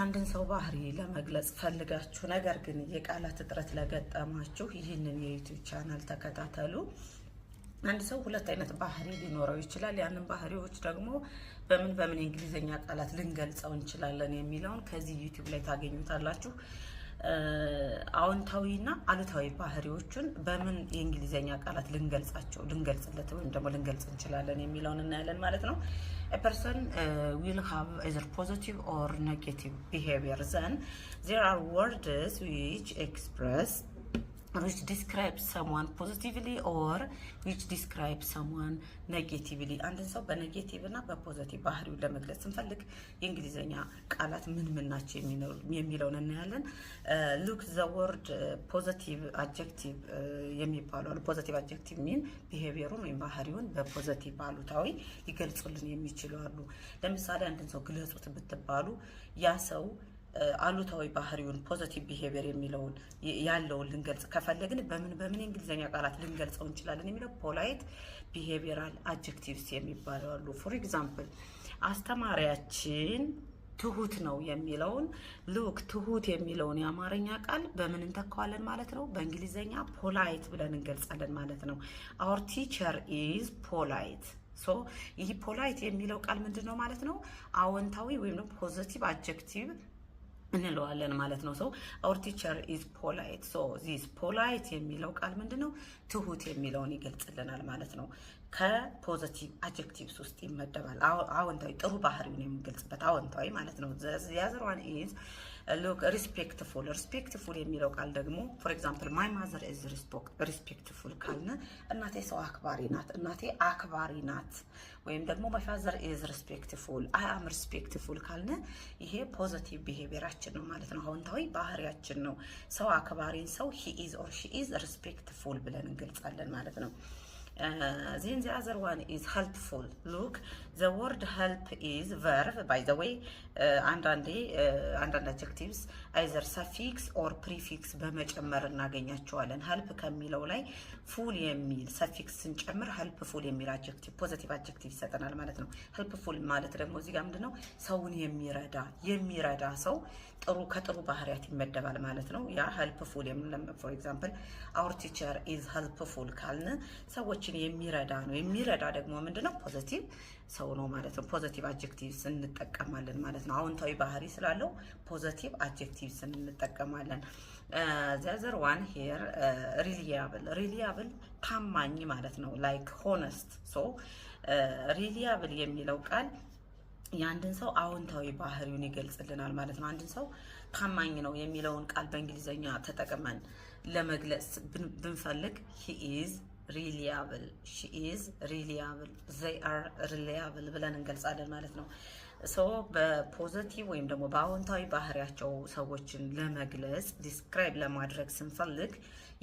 የአንድን ሰው ባህሪ ለመግለጽ ፈልጋችሁ ነገር ግን የቃላት እጥረት ለገጠማችሁ ይህንን የ YouTube channel ተከታተሉ። አንድ ሰው ሁለት አይነት ባህሪ ሊኖረው ይችላል። ያንን ባህሪዎች ደግሞ በምን በምን የእንግሊዝኛ ቃላት ልንገልጸው እንችላለን የሚለውን ከዚህ YouTube ላይ ታገኙታላችሁ። አዎንታዊና አሉታዊ ባህሪዎቹን በምን የእንግሊዝኛ ቃላት ልንገልጻቸው፣ ልንገልጽለት ወይም ደግሞ ልንገልጽ እንችላለን የሚለውን እናያለን ማለት ነው። A person will have either positive or negative behavior. Then there are words which express, which describe someone positively or which describe someone negatively። አንድን ሰው በ negative እና በ positive ባህሪውን ለመግለጽ ስንፈልግ የእንግሊዝኛ ቃላት ምን ምን ናቸው የሚለውን እናያለን። Look, the word positive adjective የሚባሉ አሉ። Positive adjective mean behavior ኡን ወይም ባህሪውን በ positive፣ በአሉታዊ ሊገልጹልን የሚችሉ አሉ። ለምሳሌ አንድን ሰው ግለጹት ብትባሉ ያ ሰው አሉታዊ ባህሪውን፣ positive behavior የሚለውን ያለውን ልንገልጽ ከፈለግን በምን በምን የእንግሊዝኛ ቃላት ልንገልጸው እንችላለን የሚለው polite behavioral adjectives የሚባሉ አሉ። For example፣ አስተማሪያችን ትሁት ነው የሚለውን፣ look፣ ትሁት የሚለውን የአማርኛ ቃል በምን እንተካዋለን ማለት ነው? በእንግሊዝኛ polite ብለን እንገልጻለን ማለት ነው። Our teacher is polite። So ይህ polite የሚለው ቃል ምንድን ነው ማለት ነው? አዎንታዊ ወይም ደግሞ positive adjective እንለዋለን ማለት ነው። So our teacher is polite። So this polite የሚለው ቃል ምንድን ነው? ትሁት የሚለውን ይገልጽልናል ማለት ነው። ከ positive adjectives ውስጥ ይመደባል። አዎንታዊ፣ ጥሩ ባህሪውን የሚገልጽበት አዎንታዊ ማለት ነው። The other one is, look, respectful። Respectful የሚለው ቃል ደግሞ for example, my mother is respectful ካልን እናቴ ሰው አክባሪ ናት፣ እናቴ አክባሪ ናት። ወይም ደግሞ my father is respectful፣ I am respectful ካልን ይሄ positive behavior ኣችን ነው ማለት ነው። አዎንታዊ ባህሪያችን ነው። ሰው አክባሪን ሰው he is or she is respectful ብለን እንገልጻለን ማለት ነው። Then the other one is helpful. Look, the word help is verb, by the way. አንዳንዴ አንዳንድ adjectives either suffix or prefix በመጨመር እናገኛቸዋለን። Help ከሚለው ላይ ful የሚል suffix ስንጨምር helpful የሚል adjective፣ positive adjective ይሰጠናል ማለት ነው። Helpful ማለት ደግሞ እዚህ ጋር ምንድነው? ሰውን የሚረዳ፣ የሚረዳ ሰው ጥሩ፣ ከጥሩ ባህሪያት ይመደባል ማለት ነው። ያ helpful፣ for example, our teacher is helpful ካልን ሰዎችን የሚረዳ ነው። የሚረዳ ደግሞ ምንድነው? Positive ሰው ነው ማለት ነው። Positive adjectives እንጠቀማለን ማለት ነው። አዎንታዊ ባህሪ ስላለው positive adjectives እንጠቀማለን። The other one here, reliable። Reliable ታማኝ ማለት ነው። Like honest። So reliable የሚለው ቃል የአንድን ሰው አዎንታዊ ባህሪውን ይገልጽልናል ማለት ነው። አንድን ሰው ታማኝ ነው የሚለውን ቃል በእንግሊዝኛ ተጠቅመን ለመግለጽ ብንፈልግ he is reliable፣ she is reliable፣ they are reliable ብለን እንገልጻለን ማለት ነው። So በ positive ወይም ደግሞ በአዎንታዊ ባህሪያቸው ሰዎችን ለመግለጽ፣ describe ለማድረግ ስንፈልግ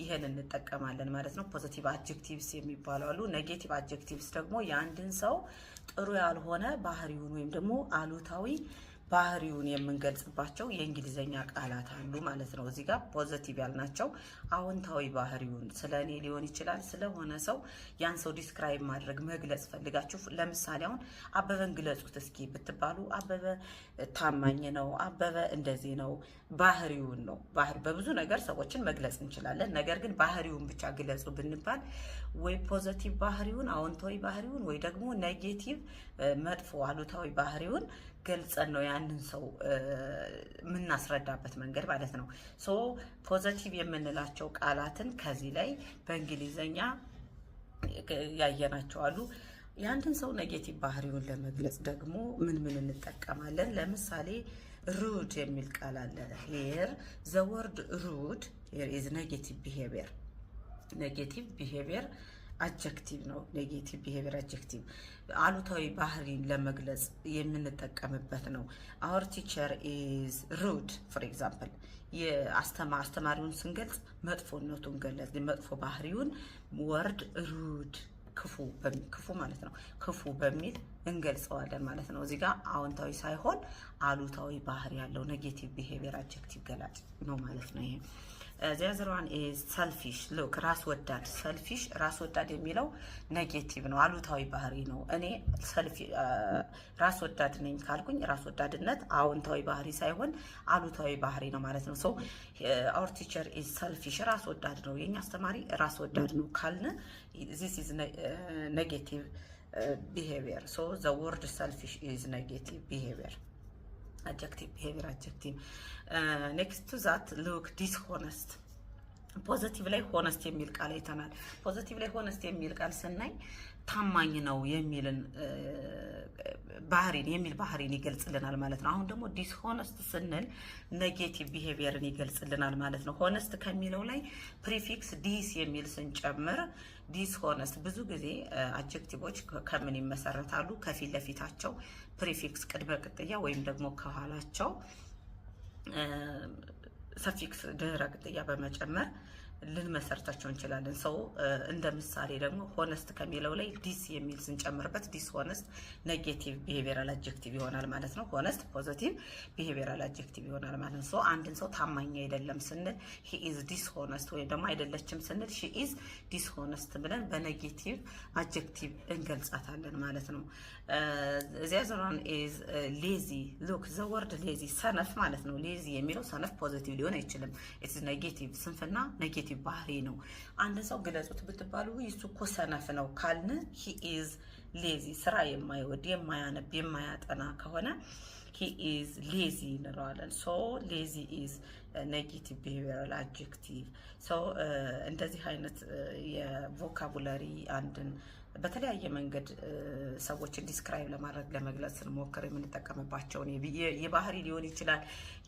ይህን እንጠቀማለን ማለት ነው። Positive adjectives የሚባሉ አሉ። Negative adjectives ደግሞ የአንድን ሰው ጥሩ ያልሆነ ባህሪውን ወይም ደግሞ አሉታዊ ባህሪውን የምንገልጽባቸው የእንግሊዝኛ ቃላት አሉ ማለት ነው። እዚህ ጋር positive ያልናቸው አዎንታዊ ባህሪውን፣ ስለ እኔ ሊሆን ይችላል፣ ስለሆነ ሰው ያን ሰው describe ማድረግ፣ መግለጽ ፈልጋችሁ፣ ለምሳሌ አሁን አበበን ግለጹት እስኪ ብትባሉ አበበ ታማኝ ነው፣ አበበ እንደዚህ ነው፣ ባህሪውን ነው። ባህሪ በብዙ ነገር ሰዎችን መግለጽ እንችላለን። ነገር ግን ባህሪውን ብቻ ግለጹ ብንባል ወይ positive ባህሪውን፣ አዎንታዊ ባህሪውን፣ ወይ ደግሞ negative፣ መጥፎ፣ አሉታዊ ባህሪውን ገልጸን ነው ያንን ሰው የምናስረዳበት መንገድ ማለት ነው። So positive የምንላቸው ቃላትን ከዚህ ላይ በእንግሊዘኛ ያየናቸው አሉ። የአንድን ሰው negative ባህሪውን ለመግለጽ ደግሞ ምን ምን እንጠቀማለን? ለምሳሌ rude የሚል ቃል አለ። Here the word rude, here is negative behavior፣ negative behavior adjective ነው። Negative behavior adjective አሉታዊ ባህሪን ለመግለጽ የምንጠቀምበት ነው። Our teacher is rude, for example፣ አስተማሪውን ስንገልጽ መጥፎነቱን ገለጽ፣ መጥፎ ባህሪውን word rude፣ ክፉ፣ ክፉ ማለት ነው። ክፉ በሚል እንገልጸዋለን ማለት ነው። እዚህ ጋር አዎንታዊ ሳይሆን አሉታዊ ባህሪ ያለው negative behavior adjective ገላጭ ነው ማለት ነው ይሄ። The other one is selfish. Look, ራስ ወዳድ። Selfish፣ ራስ ወዳድ የሚለው negative ነው፣ አሉታዊ ባህሪ ነው። እኔ ራስ ወዳድ ነኝ ካልኩኝ ራስ ወዳድነት አዎንታዊ ባህሪ ሳይሆን አሉታዊ ባህሪ ነው ማለት ነው። So our teacher is selfish፣ ራስ ወዳድ ነው፣ የኛ አስተማሪ ራስ ወዳድ ነው ካልን this is negative behavior. So the word selfish is negative behavior adjective, behavior adjective. Next to that, look, dishonest. Positive ላይ honest የሚል ቃል አይተናል። Positive ላይ honest የሚል ቃል ስናይ ታማኝ ነው የሚልን ባህሪን የሚል ባህሪን ይገልጽልናል ማለት ነው። አሁን ደግሞ dishonest ስንል negative behavior ን ይገልጽልናል ማለት ነው። Honest ከሚለው ላይ prefix dis የሚል ስንጨምር dishonest። ብዙ ጊዜ adjective ኦች ከምን ይመሰረታሉ? ከፊት ለፊታቸው prefix ቅድመ ቅጥያ ወይም ደግሞ ከኋላቸው suffix ድህረ ቅጥያ በመጨመር ልንመሰርታቸው እንችላለን። So እንደ ምሳሌ ደግሞ honest ከሚለው ላይ dis የሚል ስንጨምርበት dishonest negative behavioral adjective ይሆናል ማለት ነው። Honest positive behavioral adjective ይሆናል ማለት ነው። So አንድን ሰው ታማኝ አይደለም ስንል he is dishonest ወይም ደግሞ አይደለችም ስንል she is dishonest ብለን በ negative adjective እንገልጻታለን ማለት ነው። The other one is lazy. Look, the word lazy ሰነፍ ማለት ነው። Lazy የሚለው ሰነፍ positive ሊሆን አይችልም። It's negative። ስንፍና negative ባህሪ ነው። አንድ ሰው ግለጹት ብትባሉ እሱ እኮ ሰነፍ ነው ካልን he is lazy። ስራ የማይወድ፣ የማያነብ፣ የማያጠና ከሆነ he is lazy እንለዋለን። So lazy is negative behavioral adjective። So እንደዚህ አይነት የ vocabulary አንድን በተለያየ መንገድ ሰዎችን describe ለማድረግ፣ ለመግለጽ ስንሞክር የምንጠቀምባቸውን የባህሪ ሊሆን ይችላል፣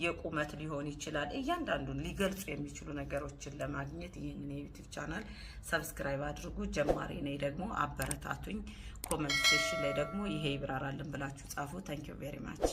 የቁመት ሊሆን ይችላል። እያንዳንዱን ሊገልጹ የሚችሉ ነገሮችን ለማግኘት ይህንን የ YouTube channel subscribe አድርጉ። ጀማሪ ነኝ ደግሞ አበረታቱኝ። Comment section ላይ ደግሞ ይሄ ይብራራልን ብላችሁ ጻፉ። Thank you very much.